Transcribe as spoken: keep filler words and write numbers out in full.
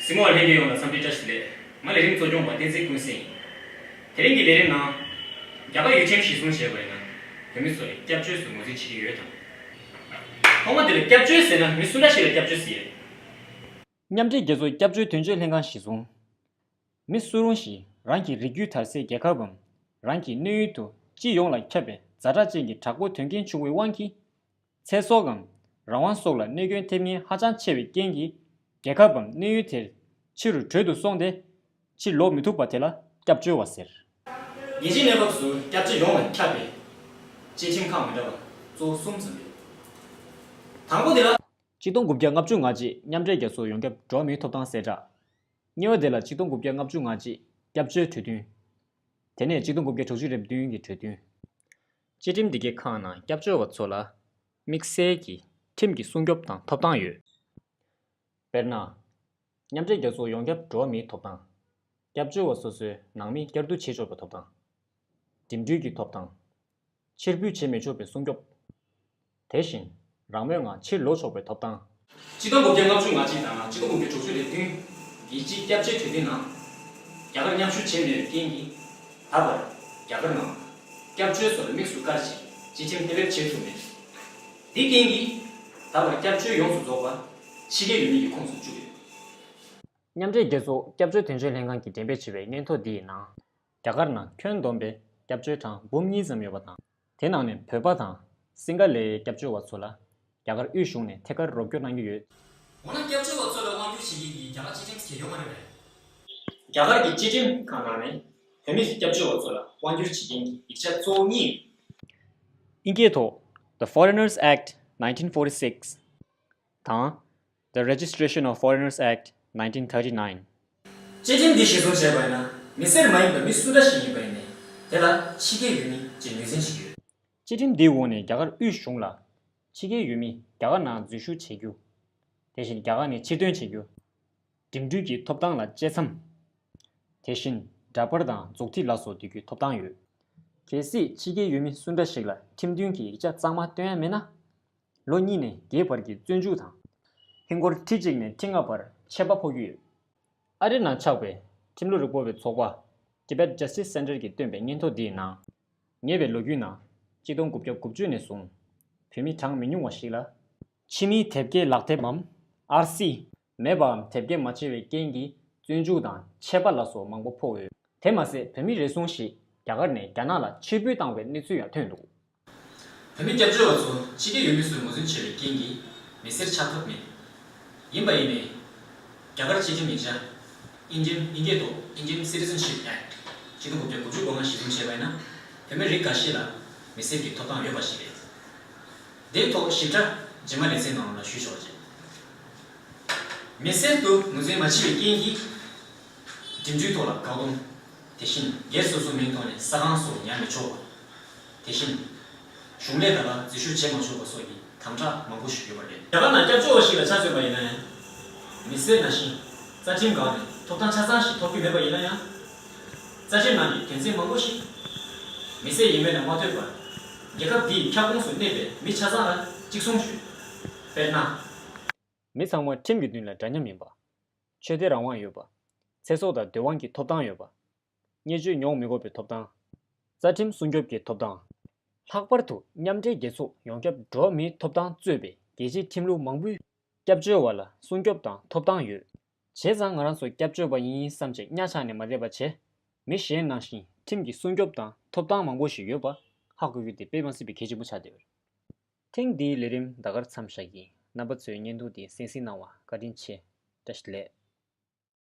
གཟིགས་མོ་བ་ལྷན་རྒྱས་ཡོངས་ལ་འཚམས་འདྲི་བཀྲ་ཤིས་བདེ་ལེགས། ང་ལས་རིམ་གཙོ་སྐྱོང་བ་བསྟན་འཛིན་ཀུན་གསལ་ཡིན། དེ་རིང་གི་ལས་རིམ་ནང་། རྒྱ་གར་ཡུལ་ཁྲིམས་གཞིར་བཟུང་བྱས་པ་ཡིན་ན། བོད་མི་ཚོ་ལ་སྐྱབས་བཅོལ་སོགས་ངོས་འཛིན་བྱེད་ཀྱི་ཡོད་དམ། ཐོག་མ་དེ་ལ་སྐྱབས་བཅོལ་ཟེར་ན་མི་སུ་འདྲ་ཞིག་ལ་སྐྱབས་བཅོལ་ཟེར་ཡོད། མཉམ་འབྲེལ་རྒྱལ་ཚོགས་སྐྱབས་བཅོལ་དོན་གཅོད་ལྷན་ཁང་གཞིར་བཟུང་། མི་སུ་རུང་ཞིག་རང་གི་རིགས་རྒྱུད་དར་སའི་རྒྱལ་ཁབ་བམ། རང་གི་གནས་ཡུལ་དུ་སྤྱི་ཡོངས་ལ་ཁྱབ་པའི་ཛ་དྲག་ཅན་གྱི་དྲག་པོའི་དོན་རྐྱེན་བྱུང་བའི་དབང་གིས། ཚེ་སྲོག་གམ་རང་དབང་སོགས་ལ་གནོད་སྐྱོན་ཐེབས་ཉེན་ཧ་ཅང་ཆེ་བའི་རྐྱེན་གྱིས། རྒྱལ་ཁབ་བམ་གནས་ཡུལ་དེར་ཕྱི་རུ་བྲོས་ཏུ་སོང་སྟེ། ཕྱིར་ལོག་མི་ཐུབ་པ་དེ་ལ་སྐྱབས་བཅོལ་བ་ཟེར། རྒྱལ་སྤྱིའི་གནས་བབ་སུ་སྐྱབས་བཅོལ་ཡོངས་ལ་ཁྱབ་པའི་བཅའ་ཁྲིམས་ཁག་མི་འདྲ་བ་གཙོ་བོ་གསུམ་ཙམ་ཡོད། དང་པོ་དེ་ལ། གཅིག་སྟོང་དགུ་བརྒྱ་ལྔ་བཅུ་ང་གཅིག་མཉམ་འབྲེལ་རྒྱལ་ཚོགས་ཡོངས་ཁྱབ་འགྲོ་བ་མིའི་ཐོབ་ཐང་གསལ་བསྒྲགས། གཉིས་པ་དེ་ལ་གཅིག་སྟོང་དགུ་བརྒྱ་ལྔ་བཅུ་ང་གཅིག་སྐྱབས་བཅོལ་གྲོས་མཐུན། དེ་ནས་གཅིག་སྟོང་དགུ་བརྒྱ་དྲུག་ཅུ་རེ་བདུན་གྱི་གྲོས་མཐུན། བཅའ་ཁྲིམས་འདི་གའི་ཁག་ནང་སྐྱབས་བཅོལ་བ་ཚོ་ལ་དམིགས་བསལ་གྱི་ཁྲིམས་ཀྱི་སྲུང་སྐྱོབ་དང་ཐོབ་ཐང་ཡོད། དཔེར་ན། མཉམ་འབྲེལ་རྒྱལ་ཚོགས་ཡོངས་ཁྱབ་འགྲོ་བ་མིའི་ཐོབ་ཐང་། སྐྱབས་བཅོལ་བ་སོ་སོའི་ནང་མི་བསྐྱར་བསྡུ་བྱེད་ཆོག་པའི་ཐོབ་ཐང་། འགྲིམ་འགྲུལ་གྱི་ཐོབ་ཐང་། ཕྱིར་འབུད་བྱེད་མི་ཆོག་པའི་སྲུང་སྐྱོབ། དེ་བཞིན་རང་མོས་ངང་ཕྱིར་ལོག་ཆོག་པའི་ཐོབ་ཐང་། གཅིག་སྟོང་དགུ་བརྒྱ་ལྔ་བཅུ་ང་གཅིག་དང་གཅིག་སྟོང་དགུ་བརྒྱ་དྲུག་ཅུ་རེ་བདུན་གྱི་སྤྱི་སྐྱབས་བཅོལ་གྲོས་མཐུན་ནང་རྒྱ་གར་མཉམ་ཞུགས་བྱས་མེད་པའི་རྐྱེན་གྱིས། ད་བར་རྒྱ་གར་ནང་སྐྱབས་བཅོལ་ཚོར་དམིགས་སུ་བཀར་ཞིང་སྤྱི་ཁྲིམས་གཏན་འབེབས་བྱེད་ཐུབ་མེད། དེའི་རྐྱེན་གྱིས། ད་བར་སྐྱབས་བཅོལ་ཡོངས་སུ་རྫོགས་པ་ཕྱི་རྒྱལ་ཡུལ་མི་ཡི་ཁོངས་སུ་བཅུག་ཡོད། མཉམ་འབྲེལ་རྒྱལ་ཚོགས་སྐྱབས་བཅོལ་དོན་གཅོད་ལྷན་ཁང་གིས་འགྲེམས་སྤེལ་བྱས་པའི་སྙན་ཐོ་འདིའི་ནང་། རྒྱ་གར་ནང་ཁྱོན་བསྡོམས་པའི་སྐྱབས་བཅོལ་གྲངས་འབུམ་གཉིས་ཙམ་ཡོད་པ་དང་། དེ་ནང་ནས་བོད་པ་དང་སིང་ག་ལའི་སྐྱབས་བཅོལ་བ་ཚོ་ལ་རྒྱ་གར་དབུས་གཞུང་ནས་ཐད་ཀར་རོགས་སྐྱོར་གནང་གི་ཡོད། འོ་ན་སྐྱབས་བཅོལ་བ་ཚོ་ལ་དབང་བསྒྱུར་བྱེད་མཁན་གྱི་རྒྱ་གར་སྤྱི་ཁྲིམས་ཟེར་ཡོད་མ་རེད་པས། རྒྱ་གར་གྱི་སྤྱི་ཁྲིམས་ཁག་ནང་ནས་བོད་མི་སྐྱབས་བཅོལ་བ་ཚོ་ལ་དབང་བསྒྱུར་བྱེད་མཁན་གྱི་ཡིག་ཆ་གཙོ་བོ་གཉིས་ཡོད། དབྱིན་སྐད་ཐོག The Foreigners Act nineteen forty-six དང་། The Registration of Foreigners Act nineteen thirty-nine། བཅའ་ཁྲིམས་འདི་གཞིར་བཟུང་བྱས་པ་ཡིན་ན། མི་སེར་མ་ཡིན་པ་མི་སུ་འདྲ་ཞིག་ཡིན་པ་ཡིན་ནའི། དེ་ལ་ཕྱི་རྒྱལ་ཡུལ་མི་ཅེས་ངོས་འཛིན་བྱེད་ཀྱི་ཡོད། བཅའ་ཁྲིམས་འདིའི་འོག་ནས་རྒྱ་གར་དབུས་གཞུང་ལ། ཕྱི་རྒྱལ་ཡུལ་མི་རྒྱ་གར་ནང་འཛུལ་ཞུགས་བྱེད་རྒྱུ། དེ་བཞིན་རྒྱ་གར་ནས་ཕྱིར་ཐོན་བྱེད་རྒྱུ། འགྲིམ་འགྲུལ་གྱི་ཐོབ་ཐང་ལ་བཅད་མཚམས། དེ་བཞིན་འདྲ་པར་དང་མཛུབ་ཐེལ་ལ་སོགས་འདོད་རྒྱུའི་ཐོབ་ཐང་ཡོད། གལ་སྲིད་ཕྱི་རྒྱལ་ཡུལ་མི་སུ་འདྲ་ཞིག་ལ་ཁྲིམས་མཐུན་གྱི་ཡིག་ཆ་གཙང་མ་སྟོན་ཡ་མེད་ན། ལོ་གཉིས་ནས་བརྒྱད་བར་གྱི་བཙོན་འཇུག་དང་། ཧིན་སྒོར་ཁྲི་གཅིག་ནས་ཁྲི་ལྔ་བར་ཆད་པ་ཕོག་གི་ཡོད། ཨ་རིར་ནང་ཆགས་པའི་ཁྲིམས་ལུགས་རིག་པ་བའི་ཚོགས་པ། Tibet Justice Center གྱིས་བཏོན་པའི་སྙན་ཐོ་འདིའི་ནང་། ཉེ་བའི་ལོ་རྒྱུས་ནང་། གཅིག་སྟོང་དགུ་བརྒྱ་དགུ་བཅུ་ནས་བཟུང་། བོད་མི་གྲངས་མི་ཉུང་བ་ཞིག་ལ། ཕྱི་མིའི་དེབ་སྐྱེལ་ལག་དེབ་བམ། ཨར་སི། མེད་པའམ་དེབ་སྐྱེལ་མ་བྱས་པའི་རྐྱེན་གྱིས་བཙོན་འཇུག་དང་ཆད་པ་ལ་སོགས་མང་པོ་ཕོག་ཡོད། དེ་མ་ཟད་བོད་མི་རེ་ཟུང་ཞིག་རྒྱ་གར་ནས་རྒྱ་ནག་ལ་ཕྱིར་འབུད་བཏང་བའི་གནས་ཚུལ་ཡང་ཐོན་འདུག། བོད་མི་སྐྱབས་བཅོལ་བ་ཚོ་ཕྱི་རྒྱལ་ཡུལ་མི་ཚོས་ངོས་འཛིན་བྱས་པའི་རྐྱེན་གྱིས་མི་སེར་ཆགས་ཐུབ་མེད། ཡིན་པ་ཡིན་ནའི། རྒྱ་གར་སྤྱི་ཁྲིམས་ཡིག་ཆ། Indian དབྱིན་སྐད་ཐོག Indian Citizenship Act གཅིག་སྟོང་དགུ་བརྒྱ་དགུ་བཅུ་གོ་ལྔ་གཞིར་བཟུང་བྱས་པ་ཡིན་ན། བོད་མི་རིགས་འགའ་ཤས་ལ་མི་སེར་གྱི་ཐོབ་ཐང་ཡོད་པ་ཞིག་རེད། དེའི་ཐོག་ཞིབ་ཕྲ་རྗེས་མ་ལེ་ཚན་ནང་ལ་ཞུ་ཆོག་ཅིང་། མི་སེར་དུ་ངོས་འཛིན་མ་བྱས་པའི་རྐྱེན་གྱིས། འགྲིམ་འགྲུལ་ཐོག་ལ་བཀག་སྡོམ། དེ་བཞིན་སྒེར་སོ་སོའི་མིང་ཐོག་ནས་ས་ཁང་སོགས་ཉར་མི་ཆོག་པ། དེ་བཞིན། གཞུང་ལས་དག་ལ་འཛུལ་ཞུགས་བྱེད་མ་ཆོག་པ་སོགས་ཀྱི་དམ་དྲག་མང་པོ་ཞིག་ཡོད་པ་རེད། རྒྱ་གར་ནང་སྐྱབས་བཅོལ་བ་ཞིག་ལ་ཆ་མཚོན་པ་ཡིན་ན་ཡང་། མི་སེར་ནང་བཞིན་རྩ་ཁྲིམས་སྒང་ནས་ཐོབ་ཐང་ཆ་ཚང་ཞིག་ཐོབ་ཀྱི་མེད་པ་ཡིན་ན་ཡང་། རྩ་ཁྲིམས་ནང་གི་དོན་ཚན་མང་པོ་ཞིག་མི་སེར་ཡིན་མིན་ལ་མ་ལྟོས་པར། རྒྱལ་ཁབ་འདིའི་ཁྱབ་ཁོངས་སུ་གནས་པའི་མི་ཆ་ཚང་ལ་གཅིག་མཚུངས་ཞུས། དཔེར་ན། མི་ཚང་མ་ཁྲིམས་ཀྱི་མདུན་ལ་འདྲ་མཉམ་ཡིན་པ། ཆོས་དད་རང་དབང་ཡོད་པ། ཚེ་སྲོག་དང་བདེ་དབང་གི་ཐོབ་ཐང་ཡོད་པ། བརྙས་བཅོས་མྱོང་མི་དགོས་པའི་ཐོབ་ཐང་། རྩ་ཁྲིམས་སྲུང་སྐྱོབ་ཀྱི་ཐོབ་ཐང་། ལྷག་པར་དུ་མཉམ་འབྲེལ་རྒྱལ་ཚོགས་ཡོངས་ཁྱབ་འགྲོ་བ་མིའི་ཐོབ་ཐང་གཙོས་པའི་རྒྱལ་སྤྱིའི་ཁྲིམས་ལུགས་མང་པོས་སྐྱབས་བཅོལ་བ་ལ་སྲུང་སྐྱོབ་དང་ཐོབ་ཐང་ཡོད། བྱས་ཙང་ང་རང་ཚོ་སྐྱབས་བཅོལ་བ་ཡིན་བསམ་བྱས་གཉའ་ཆག་ནས་མ་བསྡད་པ་བྱས། མི་གཞན་ནང་བཞིན་ཁྲིམས་ཀྱི་སྲུང་སྐྱོབ་དང་ཐོབ་ཐང་མང་པོ་ཞིག་ཡོད་པ་ཧ་གོ་རྒྱུ་དེ་དཔེ་མ་སྲིད་པའི་གལ་ཆེན་པོ་ཆགས་བསྡད་ཡོད། ཐེངས་འདིའི་ལས་རིམ་ད་གར་མཚམས་བཞག་གི་ཡིན། རྣམ་པ་ཚོས་བརྙན་ཐུང་འདི་གསན་གཟིགས་གནང་བར་བཀའ་དྲིན་ཆེ། བཀྲ་ཤིས་བདེ་ལེགས།